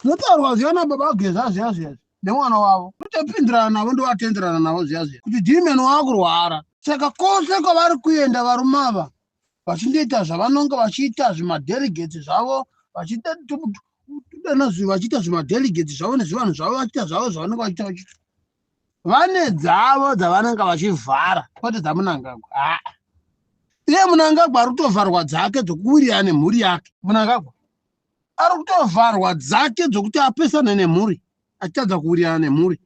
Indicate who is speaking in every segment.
Speaker 1: Zvinotaurwa zviya nababa Geza zviya zviya nemwana wavo kutopindirana navo ndovatenderana navo zviya zviya kuti Dman waakurwara. Saka kose kwavari kuenda varume ava vachindoita zvavanonga vachiita zvimadelegates zvavo vachiita vachiita zvimadelegates zvavo nezvivanhu zvavo vachiita zvavo zvavanenge vachiita vachiita vane dzavo dzavanenge vachivhara kwete dzamunangagwa haa iye munangagwa ari kutovharwa dzake dzokuwirirana nemhuri yake munangagwa ari kutovharwa dzake dzokuti apesane nemhuri achitadza kuwirirana nemhuri.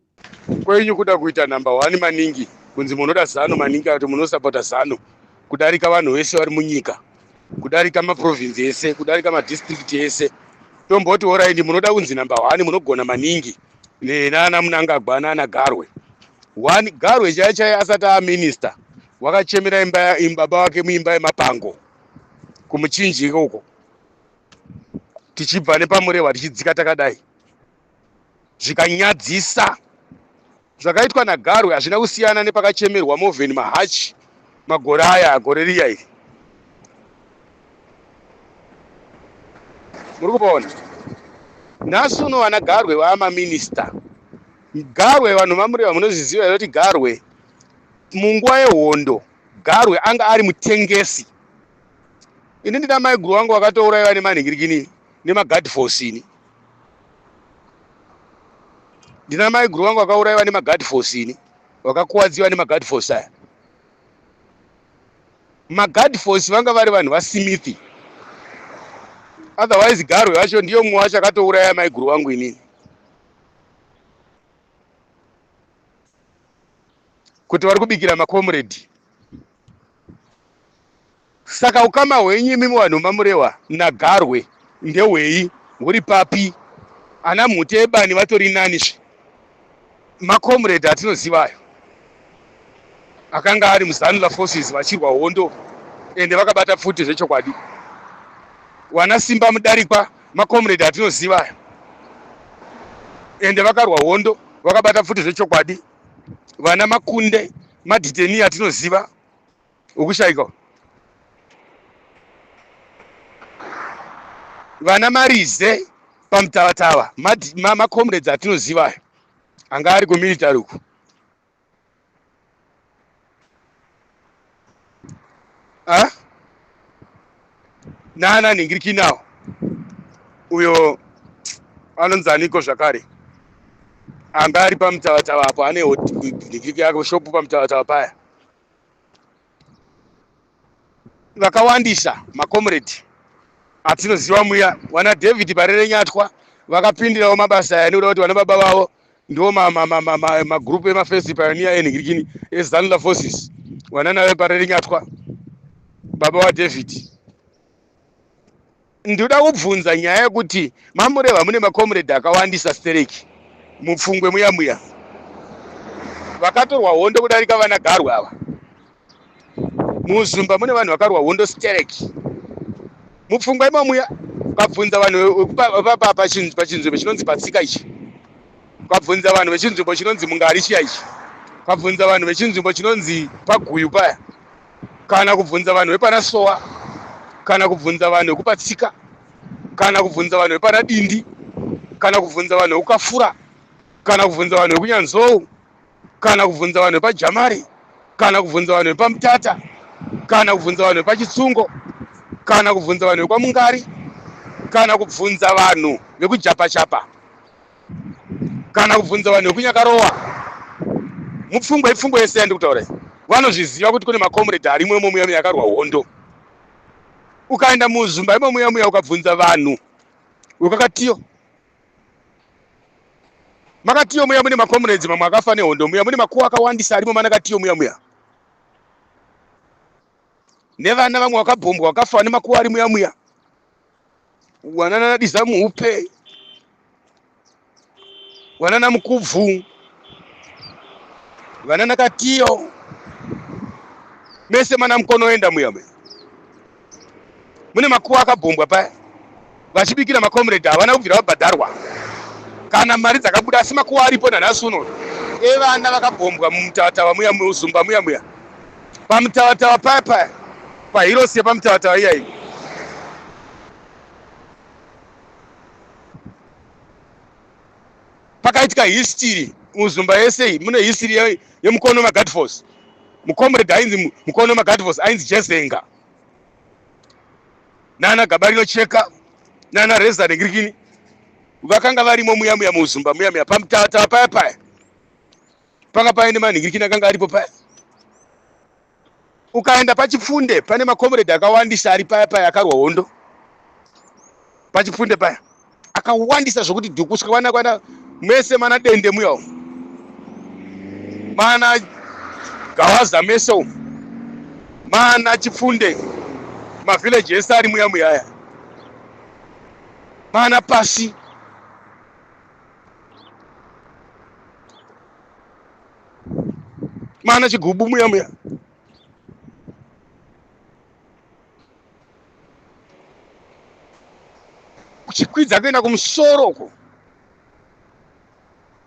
Speaker 2: Kwenyu kuda kuita number one maningi kunzi munoda zanu maningi kana kuti munosapota zanu kudarika vanhu vese vari munyika kudarika maprovince ese kudarika madistrict ese tomboti oraini munoda kunzi number one munogona maningi nana munangagwa nana garwe one garwe chaiye chaiye asati aminister wakachemera imba baba wake muimba yemapango kumuchinjiko uko tichibva nepamurehwa tichidzika takadai zvikanyadzisa zvakaitwa nagarwe hazvina kusiyana nepakachemerwa movheni mahachi magore aya gore riya iri muri kupaona nhasi uno vana garwe vaamaminista garwe vanhu vamureva munozviziva here kuti garwe munguva yehondo garwe anga ari mutengesi ini ndina maiguru vangu vakatouraiwa nemanhingirikini nemaguard force ini ndina maiguru vangu vakauraiwa nemaguard force ini vakakuwadziwa nemaguard force aya maguard force vanga vari vanhu vasimithi otherwise garwe vacho ndiyo mumwe wacho akatouraya maiguru vangu inini kuti vari kubikira macomrade Saka ukama hwenyu imimi vanhu maMurewa naGarwe ndehwei huri papi? Ana mhute ebani vatori nani zve. Macomrade atinoziva ayo akanga ari muZanla forces vachirwa hondo ende vakabata pfuti zvechokwadi. Wana Simba Mudarikwa macomrade atinoziva ayo ende vakarwa hondo vakabata pfuti zvechokwadi. Vana Makunde madhiteni atinoziva ukushaika vana marize pamutavatava macomrades atinoziva ayo anga ari kumilitary uku ah? nana nhingirikinawo uyo anonzi aniko zvakare anga ari pamutavatava apo ane nhingiriki yake shopu pamutavatava paya Vakawandisa macomrade atinoziva muya wana David Parerenyatwa vakapindirawo mabasa aya nekuda kuti vana baba vavo ndiwo magroup emafirst pioneer enhingirikini ezanla forces wanana veParerenyatwa baba waDavid. Ndoda kubvunza nyaya yekuti mamureva mune macomrade akawandisa stereki mupfungwe muya muya vakatorwa hondo kudarika vana garwe ava muzumba mune vanhu vakarwa hondo stereki mupfungwa imomuya ukabvunza vanhu pachinzvimbo chinonzi patsika ichi ukabvunza vanhu vechinzvimbo chinonzi mungari chiya ichi ukabvunza vanhu vechinzvimbo chinonzi paguyu paya kana kubvunza vanhu vepana Sowa, kana kubvunza vanhu vekupatsika, kana kubvunza vanhu vepana Dindi, kana kubvunza vanhu vekukafura, kana kubvunza vanhu vekunyanzou, kana kubvunza vanhu vepajamari, kana kubvunza vanhu vepamutata, kana kubvunza vanhu vepachitsungo, kana kubvunza vanhu vekwamungari, kana kubvunza vanhu vekujapachapa. Kana kubvunza vanhu vekunyakarowa mupfungwa ipfungwa yese yandiri kutaura iyi vanozviziva kuti kune macomrade arimo imo muya muya akarwa hondo ukaenda muzumba imo muya muya ukabvunza vanhu wekakatiyo makatiyo muya mune macomrades mamwe akafa nehondo muya mune makuwa akawandisa arimo manakatiyo muya muya nevana vamwe vakabhombwa vakafa nemakuwa ari muya muya wanana diza muhupe wanana mukubvu vanana katiyo mese mana mukonoenda muya muya mune makuwa akabhombwa paya vachibikira macomrade havana kubvira vabhadharwa kana mari dzakabuda asi makuwa aripo nanhasi uno evana vakabhombwa mumutavatava muya muzumba muya muya pamutavatava paya paya pahirosi yepamutavatava iyayi. Pakaitika history muzumba yese iyi, mune history yemukono maGadforce. Mucomrade ainzi mukono maGadforce ainzi Jezenga. Nana Gabarino Cheka, nana Reza Nengirikini vakanga varimo muya muya muzumba muya muya pamutata paya paya. Panga paine manhingirikini akanga aripo paya. Ukaenda pachipfunde pane makomrade akawandisa ari paya paya akarwa hondo pachipfunde paya akawandisa zvokuti dhuku kusvika kwana kwana mese mana dende muya umu mana gawaza mese umu mana chipfunde mavhileji ese ari muya muya aya mana pasi mana chigubu muya muya kuchikwidza kuenda kumusoro uko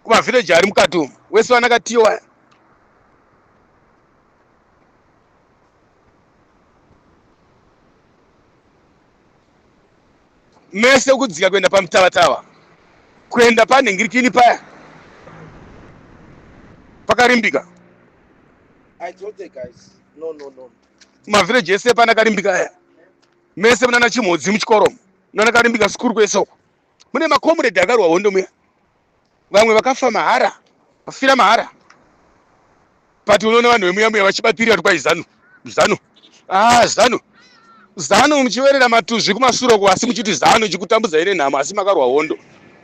Speaker 2: kumavhileji ari mukati umu wese vanakatiwa mese kudzika kuenda pamutavatava kuenda panhingirikini paya pakarimbika mavhireji ese pana karimbika aya mese munana chimhodzi muchikoro munana karimbika sikuru kwese uko mune makomuredi akarwa hondo muya vamwe vakafa mahara vafira mahara but unoona vanhu vemuya muya vachibatirira kuti kwai zanu zanu ah zanu zanu muchiverera matuzvi kumasure uko asi muchiti zanu ichikutambudzai nenhamo asi makarwa hondo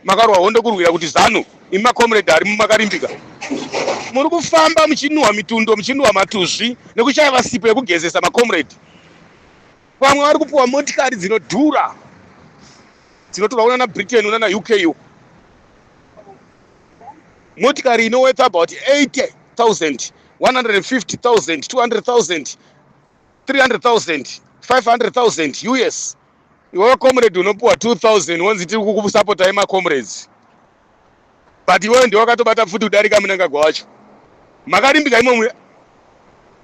Speaker 2: makarwa hondo kurwira kuti zanu imi makomrade ari mumakarimbika muri kufamba muchinuhwa mitundo muchinuhwa matuzvi nekushaya vasipo yekugezesa makomrade vamwe vari kupiwa motikari dzinodhura dzinotorwa kunana britain unana uk uko motikari inoworth about 80000 150000 200000 300000 500000 us iwewe comrade unopiwa 2000 wonzi tiri kukusapotai macomrades but iwewe ndiwe wakatobata pfuti kudarika munangagwa wacho makarimbika imo muya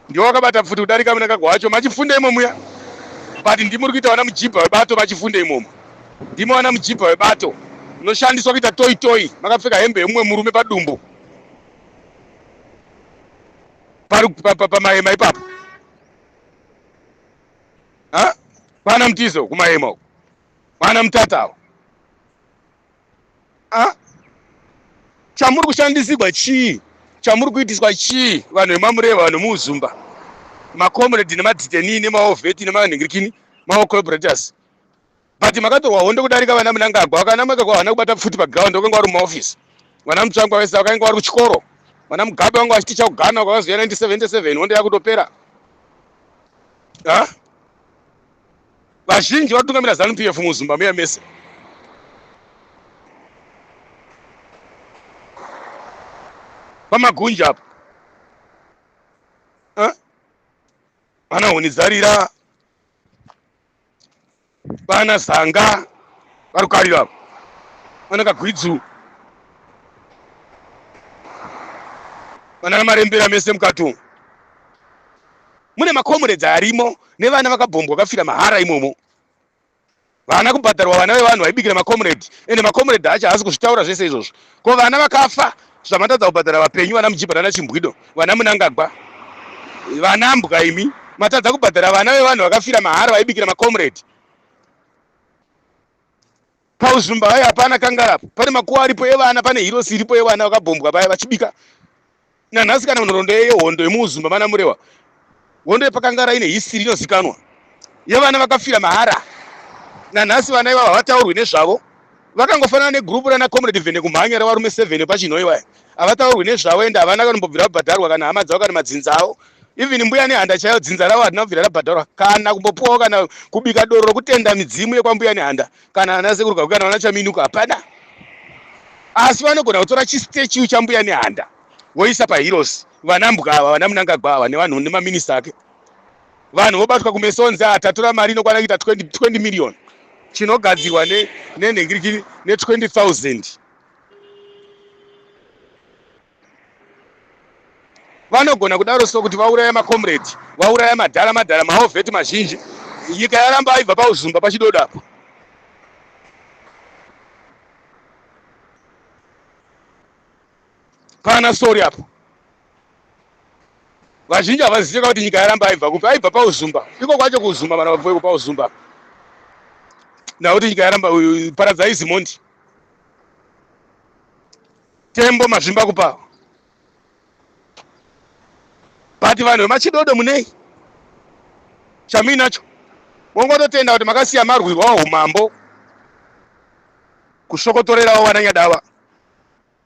Speaker 2: ndiwe wakabata pfuti kudarika munangagwa wacho machifunda imo muya but ndimuri kuita vana mujibha webato machifunda imomo ndimi vana mujibha webato unoshandiswa kuita toi toi makapfeka hembe yemumwe murume padumbu pamahema ipapo pana mutizo kumahema uko pana mutata awo Ah? Chamuri kushandisirwa chii? Chamuri kuitiswa chii? Vanhu vemamureva, vanhu vemuuzumba, macomrade nemadhiteni nemaovheti nemanhingirikini, maocollaborators. But makatorwa hondo kudarika vana Mnangagwa. Vana Mnangagwa havana kubata pfuti paground, vakanga vari mumaofisi. Vana Mutsvangwa vese vakanga vari kuchikoro. Vana Mugabe vanga vachiticha kuGhana, vakazoya 1977 hondo yakutopera. Ah? Vazhinji vatungamira Zanu PF muzumba muya mese. Pamagunja apo. Eh? Vana hunidzarira. Vana zanga vari kukarira apo. Vana kagwidzu. Vana marembera mese mukati umu. Mune macomrades arimo nevana vakabhombwa vakafira mahara imomo. Vana kubhadharwa vana vevanhu vaibikira macomrade ende macomrade acho haasi kuzvitaura zvese izvozvo. Ko vana vakafa zvamatadza kubhadhara vapenyu vana Mujibha nana Chimbwido vana Munangagwa vana mbwa imi matadza kubhadhara vana vevanhu vakafira mahara vaibikira macomrade. Pauzumba hayi hapana kangara apo. Pane makuwa aripo evana, pane hirosi iripo yevana vakabhombwa paya vachibika. Nanhasi kana nhoroondo yehondo yemuuzumba mana Murewa. Hondo yepakangara ine history inozikanwa. Yevana vakafira mahara. Nanhasi vana ivava havataurwi nezvavo. Vakangofanana negroup rana Comrade Vhene kumhanya revarume 7 vepachinhoyi vaya. Havataurwi nezvavo ende havana kanombobvira vabhadharwa kana hama dzavo kana madzinza avo. Even mbuya nehanda chaiyo dzinza ravo harina kubvira rabhadharwa kana kumbopuwawo kana kubika doro rokutenda midzimu yekwambuya nehanda kana ana sekuru Gaku kana vana Chaminuka hapana. Asi vanogona kutora chistatue chambuya nehanda voisa paheroes vana mbwa ava vana Mnangagwa ava nevanhu nemaminista ake. Vanhu vobatwa kumeso onzi ah tatora mari inokwana kuita 20, 20 million chinogadzirwa nenhengirikini ne 20,000 vanogona kudaro so kuti vauraya macomrade vauraya madhara madhara maovheti mazhinji nyika yaramba aibva pauzumba pachidodo apo. Pana sorry apo. Vazhinji havazive kuti nyika yaramba aibva kupi, aibva paUzumba. Iko kwacho kuUzumba vana vabva paUzumba. Ndakuti nyika yaramba paradzai Zimondi. Tembo mazvimba kupa. But vanhu vemachidodo munei? Chamuinacho. Wongototenda kuti makasiya marwirwa humambo. Kusvokotorerawo vana Nyadava.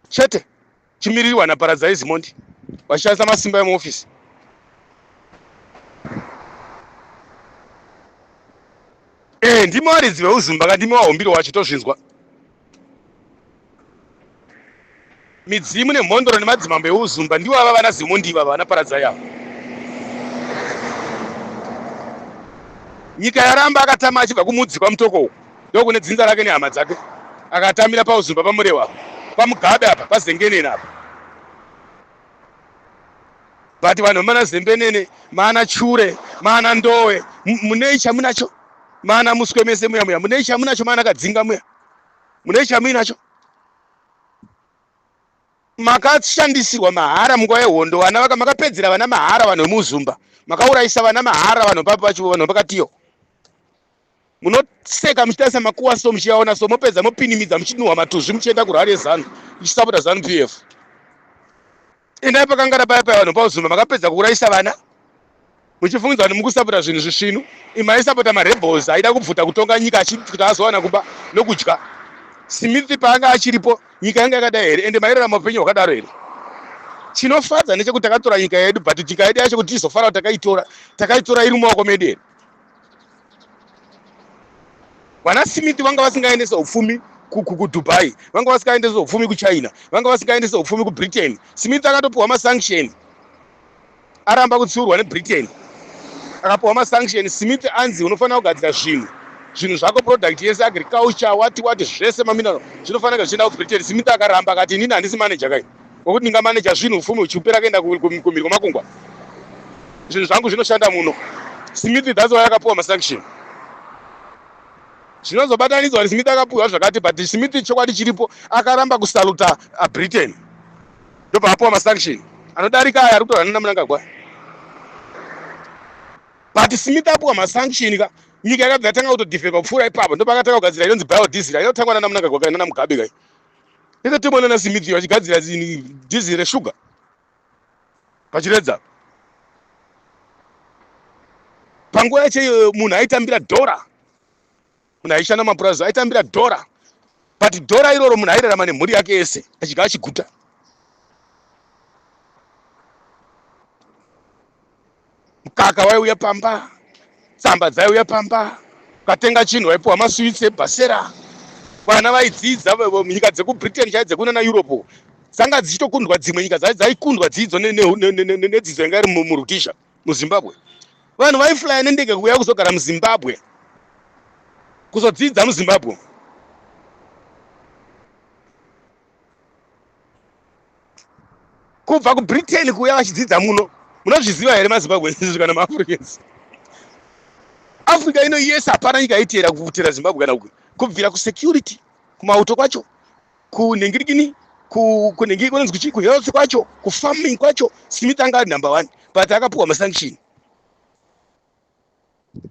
Speaker 2: Chete. Chimirirwa naParadzai Zimondi. Vachishandisa masimba emuofisi. Eh, ndimi varidzi veuzumba ka ndimi vahombiro wacho tozvinzwa. Midzimu nemhondoro nemadzimambo euzumba ndivo ava vana Zimondi ivava vana Paradzai ava. Nyika yaramba akatama achibva kumudzi kwaMutoko uku ndokune dzinza rake nehama dzake akatamira pauzumba paMurewa apa paMugabe apa paZengenene apa. But vanhu vemana Zembenene mana Chure mana Ndowe munei chamunacho mana Muswe mese muya muya munei chamunacho mana Kadzinga muya munei chamuinacho makashandisirwa mahara munguva yehondo vana vaka makapedzera vana mahara vanhu vemuzumba makaurayisa vana mahara vanhu vanhu pakatiyo munoseka muchitarisa makuwa so muchiaona so mopedza mopinimidza muchinuhwa matuzvi muchienda kurari yezanu muchisapota zanu p f endai pakangara paya paya vanhu pauzumba makapedza kuurayisa vana muchifungidza kuti mukusapota zvinhu zvisvinu imi aisapota marebels aida kubvuta kutonga nyika achiti azowana kuba nokudya Smith paanga achiripo nyika yanga yakadai here ende mairarama upenyu hwakadaro here chinofadza ndechekuti takatora nyika yedu but nyika yedu yacho kuti tizofara kuti takaitora takaitora iri mumaoko medu here vana Smith vanga vasingaendese upfumi kuDubai vanga vasingaendese upfumi kuChina vanga vasingaendese upfumi kuBritain Smith akatopiwa masanction aramba kutsiurwa neBritain akapiwa masanction Smith anzi unofanira kugadzira zvinhu zvinhu zvako product yese agriculture wati wati zvese mamineral zvinofanira kunge zvichienda kuBritain Smith akaramba akati inini handisi manager kai wekuti ndingamanaja zvinhu upfumi huchipera kuenda kumhiri kwemakungwa zvinhu zvangu zvinoshanda muno Smith that's why akapiwa masanction zvinozobatanidzwa kuti Smith akapiwa zvakati but Smith chokwadi chiripo akaramba kusaluta Britain ndobva apiwa masanction anodarika aya ari kutorwa nana Mnangagwa but Smith apiwa masanction ka nyika yakabva yatanga kutodhivhepa kupfuura ipapo ndopakatanga kugadzira inonzi biodiesel inotangwa nana Mnangagwa kai nana Mugabe kai itotemwa nana Smith vachigadzira diesel reshuga pachiredza panguva yacho iyoyo munhu aitambira dhora munhu aishanda mapurazi aitambira dhora but dhora iroro munhu airarama nemhuri yake yese achidya achiguta mukaka waiuya pamba tsamba dzaiuya pamba ukatenga chinhu waipiwa maswits ebhasera vana vaidzidza nyika dzekuBritain chai dzekunana Europe dzanga dzichitokundwa dzimwe nyika dzaikundwa dzidzo nedzidzo yanga iri muRhodesia muZimbabwe vanhu vaiflya nendege kuuya kuzogara muZimbabwe kuzodzidza muZimbabwe kubva kuBritain kuuya vachidzidza muno munozviziva here maZimbabwe kana maAfricans Africa ino yese hapana nyika yaitera kutera Zimbabwe kana kubvira kusecurity kumauto kwacho kunhingirikini kunhingi kunonzi kuchii kuhealth kwacho kufarming kwacho Smith anga ari number one but akapiwa masanction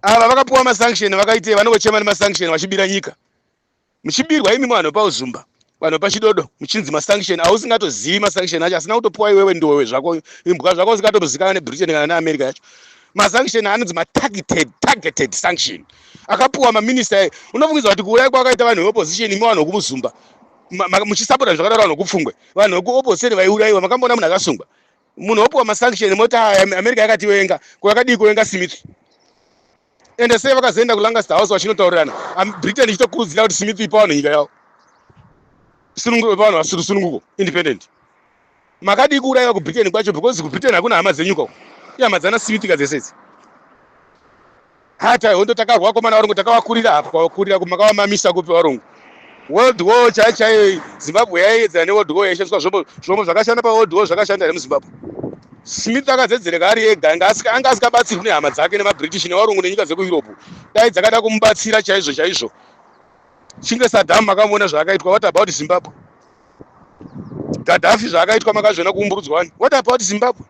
Speaker 2: ava vakapiwa masanction vakaitei vanongochema nemasanction vachibira nyika muchibirwa imi vanhu pauzumba vanhu pachidodo muchinzi masanction ausingatozivi masanction acho asina kutopiwa iwewe ndowe zvako imbwa zvako usingatozikanwa neBritain kana neAmerica yacho masanction anonzi matargeted targeted sanction akapiwa maminista unofungidza kuti kuuraya kwakaita vanhu veopposition imi vanhu vekumuzumba muchisapota zvakadaro vanhu vekupfungwe vanhu vekuopposition vaiurayiwa makamboona munhu akasungwa munhu wopiwa masanction moti America yakativenga ko yakadii kuvenga Smith ende sei vakazoenda kuLancaster House vachinotaurirana Britain ichitokurudzira kuti Smith ipa vanhu nyika yavo sununguko vanhu vasusununguko independent makadii kuurayiwa kuBritain kwacho because kuBritain hakuna hama dzenyu koko ihama dzana Smith ka dzese idzi hata hondo takarwa komana varungu takavakurira hapo kwavakurira makavamamisa kupi varungu World War chai chaiyo Zimbabwe yaiedzana neWorld War yaishandiswa zvombo zvombo zvakashanda paWorld War zvakashanda here muZimbabwe Smith akadzedzereka ari ega anga asikabatsirwi nehama dzake nemaBritish nevarungu nenyika dzekuEurope dai dzakada kumubatsira chaizvo chaizvo chinge Saddam makamuona zvaakaitwa what about Zimbabwe Gaddafi zvaakaitwa makazviona kuumburudzwa wani. What about Zimbabwe?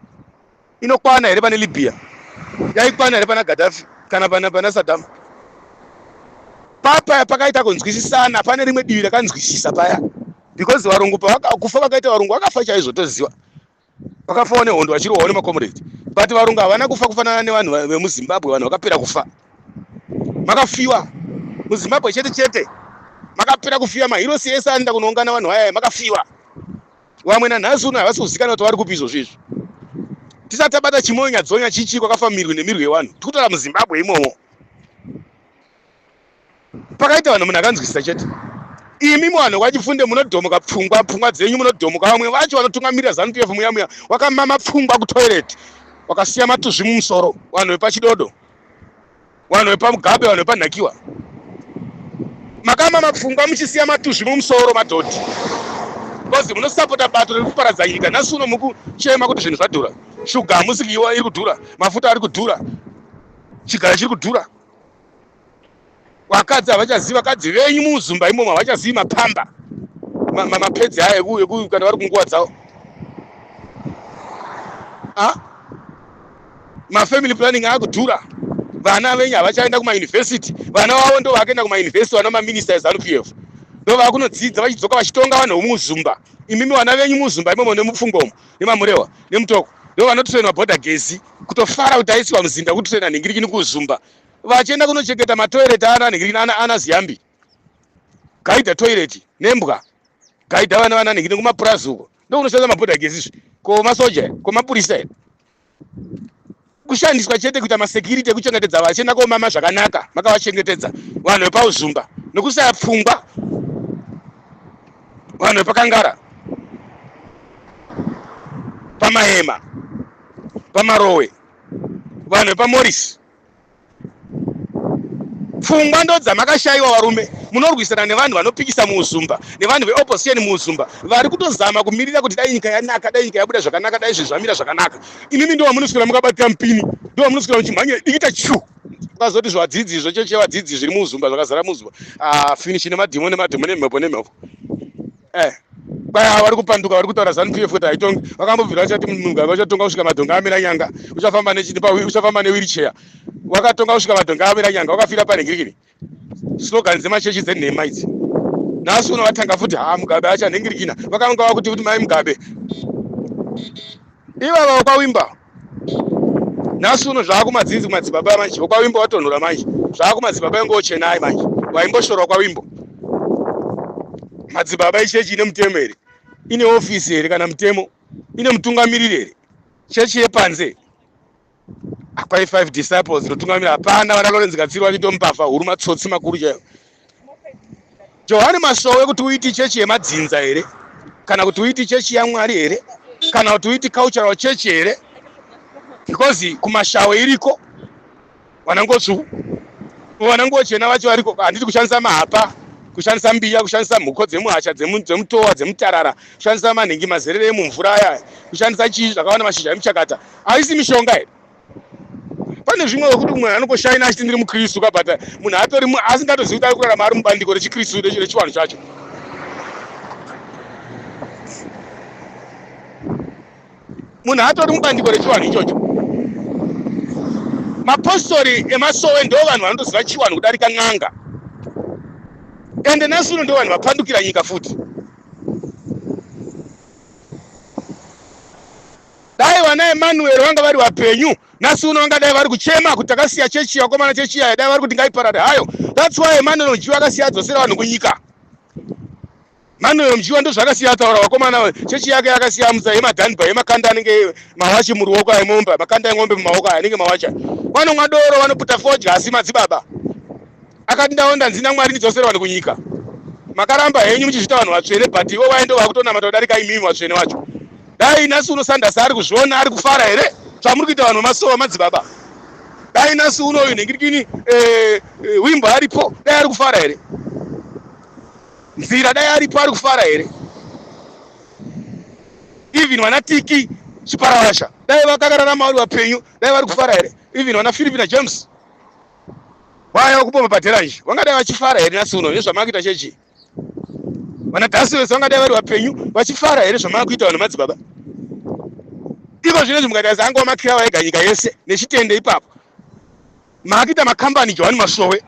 Speaker 2: Inokwana here pane Libya? Yaikwana here pana Gaddafi kana pana pana Saddam? Papa pakaita kunzwisisana, pane rimwe divi rakanzwisisa paya. Because varungu pavakakufa vakaita varungu vakafa chaizvo toziva. Vakafawo nehondo vachirohwawo nemacomrade. But varungu havana kufa kufanana nevanhu vemuZimbabwe, vanhu vakapera kufa. Makafiwa muZimbabwe chete chete. Makapera kufiwa mahirosi ese anoenda kunoungana vanhu vaya makafiwa. Vamwe nanhasi uno havasi kuzikanwa kuti vari kupi izvozvo izvi. Tisati tabata chimoyo nyadzonya chichi kwakafa mirwi nemirwi yevanhu. Tikutaura muZimbabwe imomo. Pakaita vanhu munhu akanzwisisa chete. Imi vanhu kwachifunde munodhomoka pfungwa, pfungwa dzenyu munodhomoka. Vamwe vacho vanotungamirira ZANU PF muya muya wakamama pfungwa kutoilet, wakasiya matuzvi mumusoro. Vanhu vepachidodo, vanhu vepamugabe, vanhu vepanhakiwa, makamama pfungwa muchisiya matuzvi mumusoro madhodhi, because munosapota bato riri kuparadza nyika. Nhasi uno mukuchema kuti zvinhu zvadhura, shuga hamusi kuiwa iri kudhura, mafuta ari kudhura, chigaro chiri kudhura. Vakadzi havachazivi vakadzi venyu muzumba imomo havachazivi mapamba mapedzi aya eku kana vari kunguva dzavo. Ah? Mafamily planning akudhura. Vana venyu havachaenda kumauniversity. Vana vavo ndo vakaenda kumauniversity, vana maminista eZANU PF ndo vakunodzidza vachidzoka vachitonga vanhu vomuzumba. Imimi vana venyu muzumba imomo nemupfungwa umo nemamurewa nemutoko ndo vanotrainwa border gezi kutofara kuti aisiwa muzinda kutraina nhingirikini kuzumba vachienda kunochengeta matoilet ana nhingirikini ana, ana ziyambi gaidha toilet nembwa gaidha vana vana nhingirikini kumapurazi uko ndokunoshandisa mabhodha gezi izvi ko masoja ko mapurisa here kushandiswa chete kuita masecurity ekuchengetedza vachienda komama zvakanaka makavachengetedza vanhu vepauzumba nokusaya pfungwa vanhu vepakangara pamahema pamarowe vanhu vepamorisi Pfungwa ndodzamakashaiwa varume. Munorwisana nevanhu vanopikisa muuzumba nevanhu veopposition muuzumba vari kutozama kumirira kuti dai nyika yanaka, dai nyika yabuda zvakanaka, dai zvinhu zvamira zvakanaka. Imimi ndovamunoswera mukabatira mupini, ndovamunoswera muchimhanyira dikita chu. Ukazoti zvadzidzi izvo cheche vadzidzi zviri muuzumba zvakazara muuzumba. Ah, finish nemadhimo nemadhimo nemhepo nemhepo. Eh. Kwai ava vari kupanduka vari kutaura ZANU PF kuti haitongi. Vakambobvira vachati Mugabe vachatonga kusvika madhonga amira nyanga. Uchafamba nechini pa uchafamba newheelchair. Wakatonga kusvika madhonga amira nyanga wakafira panhingirikini. Slogan dzemachechi dzenhema idzi. Nhasi uno vatanga futi ha Mugabe achanhingirikina. Vakanga vakuti kuti mai Mugabe. Ivava vakwawimba. Nhasi uno zvaakumadzinzi kumadzibaba manje. Vakwawimba watonhora manje. Zvaakumadzibaba ingochenai manje. Waimboshorwa kwawimbo. Madzibaba ichechi ine mutemo here? Ine ofisi here kana mutemo? Ine mutungamiriri here? Chechi yepanze akwai 5 disciples inotungamira hapana. Vana Lawrence Katsiro vachito mbavha huru matsotsi makuru chaiwo. Johani Masowe kuti uiti chechi yemadzinza here kana kuti uiti chechi yaMwari here kana kuti uiti cultural church here? Because kumashawe iriko vanangotsvu vanangochena vacho variko. Handiti kushandisa mahapa, kushandisa mbiya, kushandisa mhuko dzemuhasha dzemutowa dzemutarara, kushandisa manhingi mazerere emumvura aya, kushandisa chii zvakawanda mashizha emuchakata, haisi mishonga here? Pane zvimwe wekuti umwe anongoshaina achiti ndiri mukristu ka, but munhu atori asingatozivi kuti ari kurarama ari mubandiko rechikristu rechivanhu chacho. Munhu atori mubandiko rechivanhu ichocho. Mapostori emasowe ndo vanhu vanotoziva chivanhu kudarika n'anga, ende nhasi uno ndo vanhu vapandukira nyika futi. Dai vana Emmanuel vanga vari vapenyu nhasi uno vangadai vari kuchema kuti takasiya chechi yakomana, chechi yaya dai vari kuti ngaiparare hayo. That's why Emmanuel Mjiwa akasiya adzosera vanhu kunyika. Manuel Mjiwa ndozvaakasiya ataura vakomana, chechi yake yakasiya mutsa yemadhanba yemakanda anenge mawachi muruoko emombe, makanda eng'ombe mumaoko aya anenge mawachi. Vanomwa doro, vanoputa fodya, asi madzibaba akati ndaonda nzina Mwari ndidzosere vanhu kunyika. Makaramba henyu muchizviita vanhu vatsvene, but ivo vaye ndo vakutonamata kudarika imimi vatsvene vacho. Dai nhasi uno Sanders ari kuzviona ari kufara here zvamuri kuita vanhu vemasowa madzibaba? Dai nhasi uno uyu nhingirikini wimbo aripo dai ari kufara here? Nzira dai aripo ari kufara here? Even vana Tiki Chiparavasha dai vakakararama vari vapenyu dai vari kufara here? Even vana Philip na James vaya vakupomba padheranji vangadai vachifara here nhasi uno nezvamakuita chechi? Vana Dhasi vese vangadai vari vapenyu vachifara here zvamaakuita vanhu madzibaba? Iko zvino izvi mukatarisa angova makirawa ega nyika yese nechitende ipapo. Maakuita makambani Johani Masowe.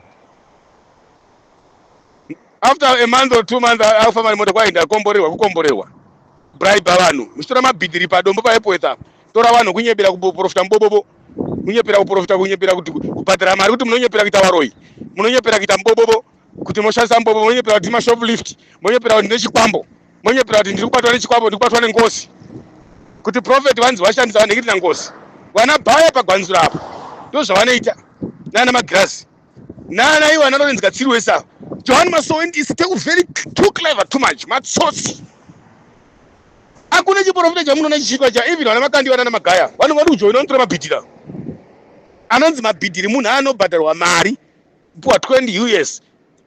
Speaker 2: After a month or 2 months akufamba nemota kwai ndakomborerwa kukomborerwa. Bribe vanhu muchitora mabhidhiri padombo paEpworth apo. Tora vanhu kunyepera kuprofita mubobobo. Kunyepera kuprofita kunyepera kuti kubhadhara mari kuti munonyepera kuita varoyi. Munonyepera kuita mubobobo kuti moshandisa mubobo monyepera kuti mashop lift monyepera kuti ndine chikwambo monyepera kuti ndiri kubatwa nechikwambo ndiri kubatwa nengozi kuti prophet vanzi vashandisa vanhekiti nangozi vana bhaya pagwanzura apo ndozvavanoita nana magirazi nana ivo ana Lawrence Katsiri wese ava John Masowe is very too clever too much matsotsi hakuna chiprofita chamunoona chichiitwa cha even vana Makandiwa nana Magaya vanhu vari kujoina vanotora mabhidhira anonzi mabhidhiri munhu anobhadharwa mari puwa 20 US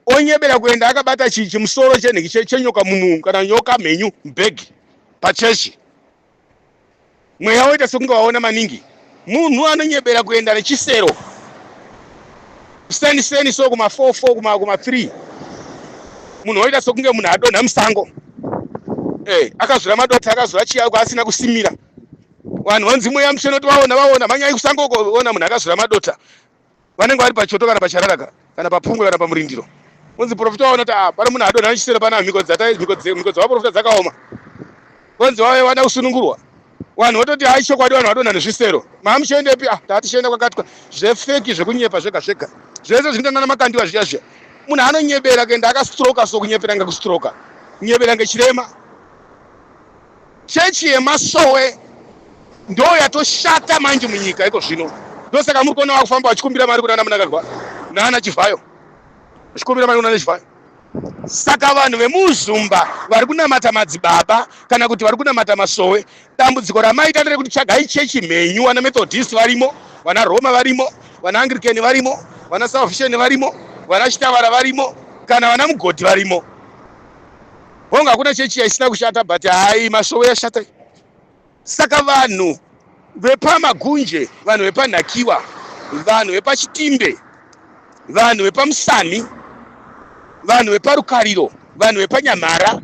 Speaker 2: onyebera kuenda akabata chimusoro chenhiki chenyoka mumu kana nyoka mhenyu mubhegi pachechi mweya woita sekunge waona maningi munhu anonyebera kuenda nechisero seni seni so kuma 4 4 kuma kuma 3 munhu woita sekunge munhu adonha musango eh akazvura madota akazvura chiya asina kusimira vanhu vanzi mweya mutsvene kuti vaona vaona manyai kusango uko ona munhu akazvura madota vanenge vari pachoto kana pachararaka kana papungwe kana pamurindiro unzi profita waona kuti ah pane munhu adonha nechisero pana mhiko dzata mhiko mhiko dzavaprofita dzakaoma vonzi vave vada kusunungurwa vanhu vototi hai chokwadi vanhu vadonha nezvisero maamuchiendepi ah tatichienda kwakatwa zvefeki zvekunyepa zvega zvega zvese zvinoita nana Makandiwa zviya zviya munhu anonyebera kuenda akastroka so kunyepera ngekustroka kunyebera ngechirema chechi yemasowe ndo yatoshata manje munyika iko zvino ndosaka muri kuona vakufamba vachikumbira mari kunana Mnangagwa naana Chivhayo vachikumbira mari kunana Chivhayo saka vanhu vemuzumba vari kunamata madzibaba kana kuti vari kunamata masowe dambudziko ramaita nderekuti tsvagai chechi mhenyu vana Methodist varimo vana Roma varimo vana Anglican varimo vana Salvation varimo vana Chitavara varimo kana vana Mugodhi varimo honga hakuna chechi yaisina kushata but hai masowe yashata saka vanhu vepamagunje vanhu vepanhakiwa vanhu vepachitimbe vanhu vepamusani vanhu veparukariro vanhu vepanyamhara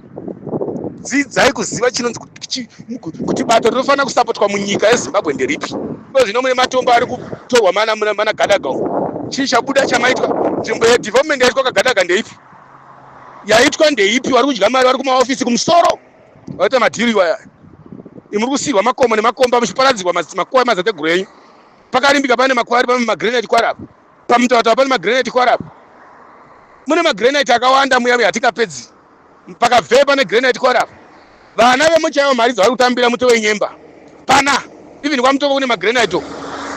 Speaker 2: dzidzai kuziva chinonzi kuti bato rinofanira kusapotwa munyika yeZimbabwe nderipi iko zvino mune matombo ari kutorwa mana mana Gadaga chii chabuda chamaitwa nzvimbo yedevelopment yaitwa kaGadaga ndeipi yaitwa ndeipi vari kudya mari vari kumaofisi kumusoro vaita madhiri iwaya imuri kusiyirwa makomo nemakomba muchiparadzirwa makuva emazateguru enyu pakarimbika pane makwari pane magranite kwari apa pamutavatava pane magranite kwari apa mune magranite akawanda muya muya hatingapedzi pakabvee pane granite kwari apa vana vemuchaivo mari dzavari kutambira muto wenyemba pana even kwaMutoko kune magranite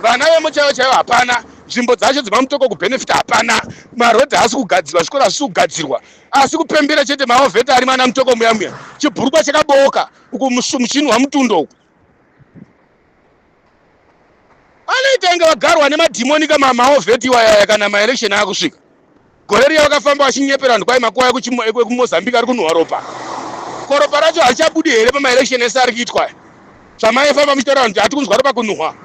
Speaker 2: vana vemuchaivo chaivo hapana nzvimbo dzacho dzemaMutoko kubhenefita hapana marodhi haasi kugadzirwa zvikoro hazvisi kugadzirwa asi kupembera chete maovheta ari mana Mutoko muya muya chibhurukwa chakabooka uku muchinwa mutundo uku anoita inge vagarwa nemadhimoni kama maovheti iwayaya kana maelection akusvika gore riya vakafamba vachinyepera vanhu kwai makuva ekuMozambique ari kunhuhwa ropa ko ropa racho harichabudi here pamaelection ese ari kuitwa zvamaifamba muchitaura vanhu kuti hati kunzwa ropa kunhuhwa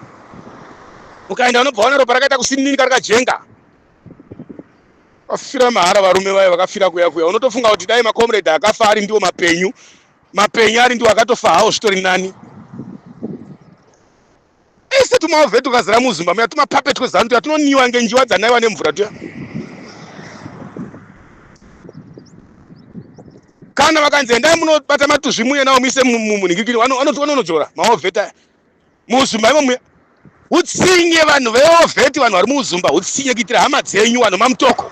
Speaker 2: ukaenda unobva wana ropa rakaita kusininika rikajenga vafira mahara varume vaya vakafira kuya kuya unotofunga kuti dai macomrade akafa ari ndiwo mapenyu mapenyu ari ndiwo akatofa hawo zvitori nani ese tumaovhe tukazara muzumba muya tumapuppet tweZANU tuya tunoniwa ngenjiwa dzanaiwa nemvura tuya kana vakanzi endai munobata matuzvi muye nawo muise munhingirikini vanonodzora maovheta muzumba imo muya utsinye vanhu veovheti vanhu vari muuzumba utsinye kuitira hama dzenyu vanhu maMutoko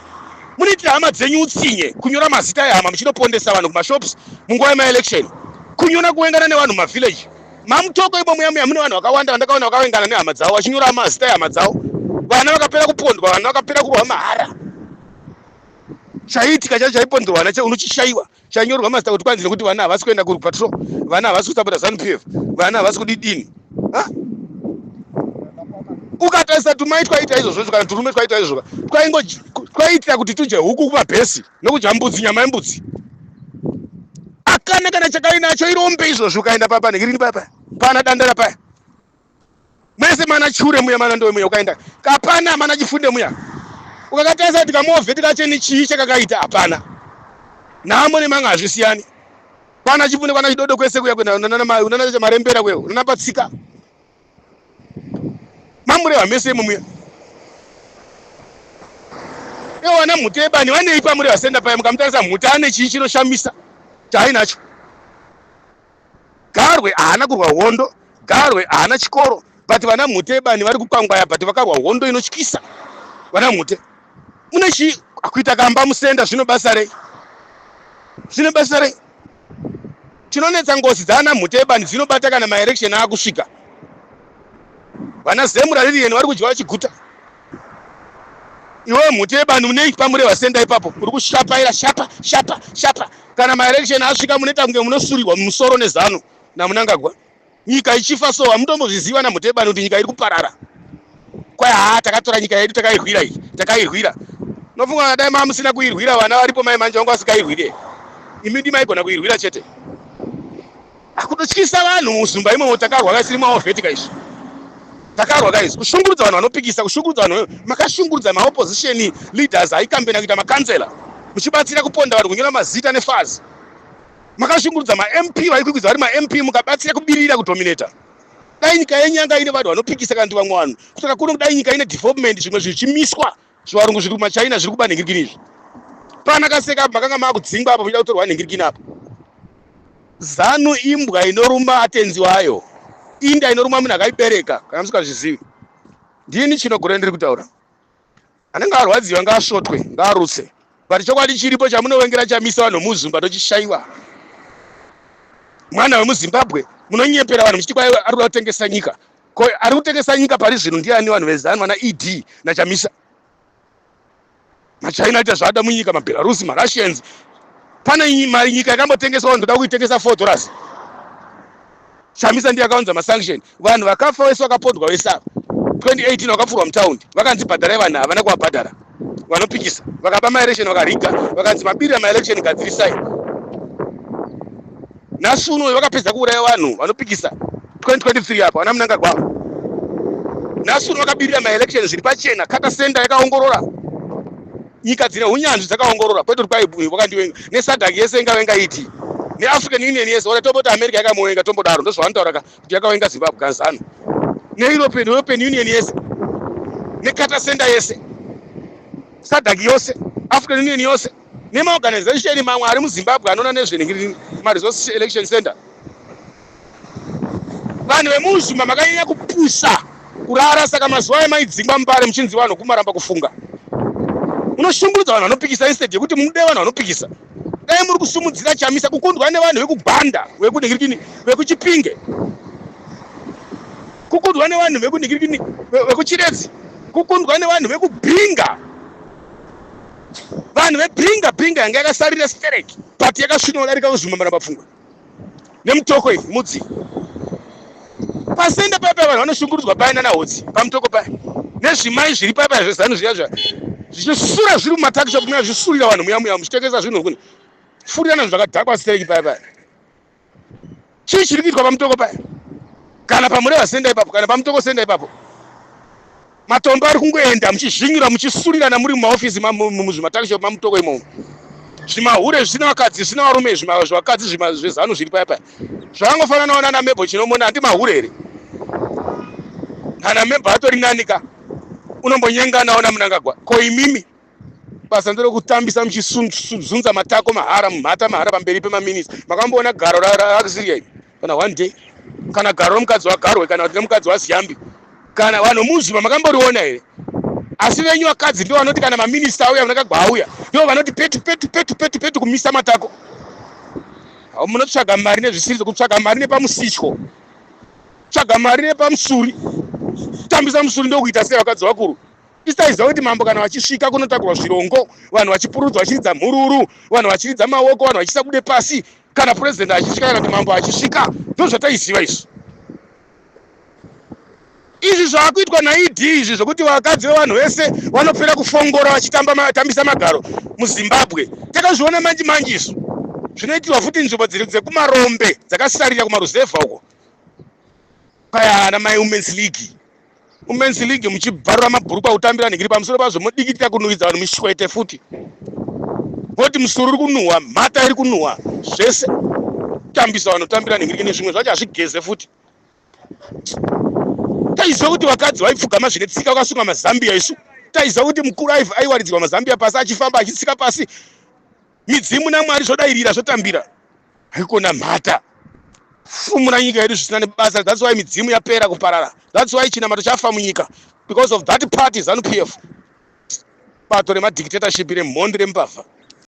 Speaker 2: munoitira hama dzenyu utsinye kunyora mazita ehama muchinopondesa vanhu kumashops munguva yemaelection kunyora kuwengana nevanhu mumavillage maMutoko imo muya muya mune vanhu vakawanda vandakaona vakawengana nehama dzavo vachinyora mazita ehama dzavo vana vakapera kupondwa vana vakapera kurwa mahara chaiitika chacho chaiponderwa nacho unochishayiwa chanyorwa mazita kuti kwanzi nekuti vana havasi kuenda kupatrol vana havasi kusapota ZANU PF vana havasi kudidini ukatarisa tumai twaita izvozvo kana turume twaita izvozvo twaitira kuti tudye huku kumabhesi nokudya mbudzi nyama yembudzi akana kana chakainacho irombe izvozvo ukaenda papa nekirini papa pana dandara paya mese mana chure muya mana ndowe muya ukaenda kapana mana chifunde muya ukakatarisa kuti kamovheti kacho ni chii chakakaita hapana nhamo nemanga hazvisiyani Kwana Chipfunde, kwana Chidodo, kwese kuya kunana Marembera kuya, kunana Patsika. Mamurehwa mese imo muya. Ivo vana Mhute yebani vanei paMurehwa Senda paya? Mukamutarisa Mhute ane chii chinoshamisa chaainacho? Garwe haana kurwa hondo, Garwe haana chikoro, but vana Mhute yebani vari kukwangwaya, but vakarwa hondo inotyisa. Vana Mhute mune chii? Kuita kamba musenda zvino basa rei? Zvino basa rei? Chinonetsa, ngozi dzaana Mhute yebani dzinobata kana maelection aakusvika. Vana Zemura Lilian vari kudya vachiguta. Iwe Mhute yebani unei paMurehwa Senda ipapo? Uri kushapaira shapa shapa shapa. Kana maelection asvika munoita kunge munosurirwa mumusoro neZANU naMunangagwa. Nyika ichifa so hamutombozviziva naMhute yebani kuti nyika iri kuparara. Kwai haa, takatora nyika yedu, takairwira iyi, takairwira. Nofunga dai mamusina kuirwira, vana varipo mai manje vanga vasikairwire. Imi ndimaigona kuirwira chete. Akutotyisa vanhu muzumba imomo. Takarwa kaisiri maovhetika izvi, takarwa kaizvi. Kushungurudza vanhu vanopikisa, kushungurudza vanhu. Makashungurudza maopposition leaders aikambena kuita makansela, muchibatsira kuponda vanhu, kunyora mazita nefazi. Makashungurudza maMP vaikwikwidza vari maMP, mukabatsira kubirira, kudominata. Dai nyika yenyu yanga ine vanhu vanopikisa kana kuti vamwe vanhu kutoka kuno, kudai nyika ine development, zvimwe zvichimiswa. Zvivarungu zviri kumachina zviri kuba nhingirikini izvi. Pana kaseka apo makanga makudzingwa apo muchida kutorwa nhingirikini apo. ZANU imbwa inoruma atenzi wayo, inda inoruma munhu akaibereka. Kana musingazvizivi, ndini Chinogore ndiri kutaura. Anenge arwadziwa ngaasvotwe, ngaarutse, but chokwadi chiripo. Chamunovengera Chamisa vanhu muzumba tochishaiwa. Mwana wemuZimbabwe, munonyepera vanhu muchiti kwai ari kuda kutengesa nyika. Ko ari kutengesa nyika pari zvino ndiani? Vanhu veZANU, vana ED naChamisa. MaChina aita zvaada munyika, maBelarusi, maRussians. Pane mari nyika yakambotengeswa? Ndoda kuitengesa $4. Chamisa ndiye akaunza masanction. Vanhu vakafa vese, vakapondwa vese ava 2018, vakapfurwa mutaundi, vakanzi bhadharai vanhu, havana kuvabhadhara. Vanopikisa vakaba maelection, vakariga, vakanzi mabirira maelection, gadzirisai. Nhasi uno vakapedza kuuraya vanhu vanopikisa 2023 apa, vana Munangagwa. Nhasi uno vakabirira maelection zviri pachena. Carter Center yakaongorora, nyika dzine unyanzvi dzakaongorora, kwete kuti kwai vakandivenga. NeSADC yese ingavenga iti, neAfrican Union yese, ora tomboti America yakamuvenga, tombodaro, ndozvavanotaura ka kuti yakavenga Zimbabwe kanZANU, neEuropean European Union yese, neCarter Center yese, SADC yose, African Union yose, nemaorganization mamwe ari muZimbabwe anoona nezvemaresource election center. Vanhu vemuzvuma makanyanya kupusa, kurara. Saka mazuva emaidzingwa mupare muchinzi vanhu kumaramba kufunga, munoshungurudza vanhu vanopikisa instead yekuti mude vanhu vanopikisa. Dai muri kusumudzira Chamisa. Kukundwa nevanhu vekugwanda, vekudingirikini, vekuChipinge, kukundwa nevanhu vekudingirikini, vekuChiredzi, kukundwa nevanhu vekuBhinga. Vanhu veBhinga, Bhinga yanga yakasarira stereki, but yakasvina kudarika kuzvuma Maramba Pfungwe neMutoko. Iyi mudzi pasenda paya paya, vanhu vanoshungurudzwa paya nanaHotsi paMutoko paya, nezvimai zviri paya paya zveZANU zviya zviya zvichisura zviri mumatakishop muya, zvisurira vanhu muya muya, muchitengesa zvinhu kuni furirana zvakadhakwa stereki paya paya. Chii chiri kuitwa paMutoko paya, kana paMurehwa Senda ipapo, kana paMutoko Senda ipapo? Matombo ari kungoenda, muchizvinyura, muchisurirana muri mumaofisi, muzvimatakishop maMutoko imomo. Zvimahure zvisina vakadzi, zvisina varume, zvivakadzi zveZANU zviri paya paya zvakangofananawo nana Mebo Chinomona. Handi mahure here? Kana Mebo atori nanika, unombonyenganawo naMunangagwa. Ko imimi basa nderekutambisa muchizunza matako mahara, mumhata mahara pamberi pemaminista. Makamboona garo raAuxillia imi kana one day, kana garo romukadzi waGarwe, kana kuti nemukadzi waZiyambi, kana vanhu muzvima makamboriona here? Asi venyu vakadzi ndo vanoti kana maminista auya, Munangagwa auya, ndo vanoti petu petu petu petu petu kumisa matako. Munotsvaga mari nezvisirizo, kutsvaga mari nepamusityo, tsvaga mari nepamusuri, kutambisa musuri ndokuita sei vakadzi vakuru. Isaiziva kuti mambo kana vachisvika kunotakurwa zvirongo, vanhu vachipurudzwa, vachiridza mhururu, vanhu vachiridza maoko, vanhu vachisa bude pasi kana purezidendi achisvika, kana kuti mambo achisvika. Ndo zvataiziva izvi. Izvi zvaakuitwa naED izvi zvokuti vakadzi vevanhu vese vanopera kufongora vachitambisa magaro muZimbabwe, takazviona manji manji. Izvo zvinoitirwa futi nzvimbo dziri dzekumarombe, dzakasarira kumaruzevha uko paya, ana mai Women's League, Women's League, muchibvarura mabhurukwa kutambira nhingiri. Pamusoro pazvo modikitira kunuhwidza vanhu mishwete futi, voti musuri uri kunhuhwa, mhata iri kunhuhwa, zvese. Tambisa vanotambira nhingirikini, zvimwe zvacho hazvigeze futi. Taiziva kuti vakadzi vaipfugama zvine tsika vakasunga mazambia. Isu taiziva kuti mukuru aiwaridzirwa mazambia pasi, achifamba achitsika pasi, midzimu naMwari zvodairira, zvotambira. Haikona mhata fumura nyika yedu zvisina nebasa. That's why midzimu yapera kuparara. That's why chinamato chafa munyika, because of that party, ZANU PF, bato remadictatorship, remhondi, rembavha.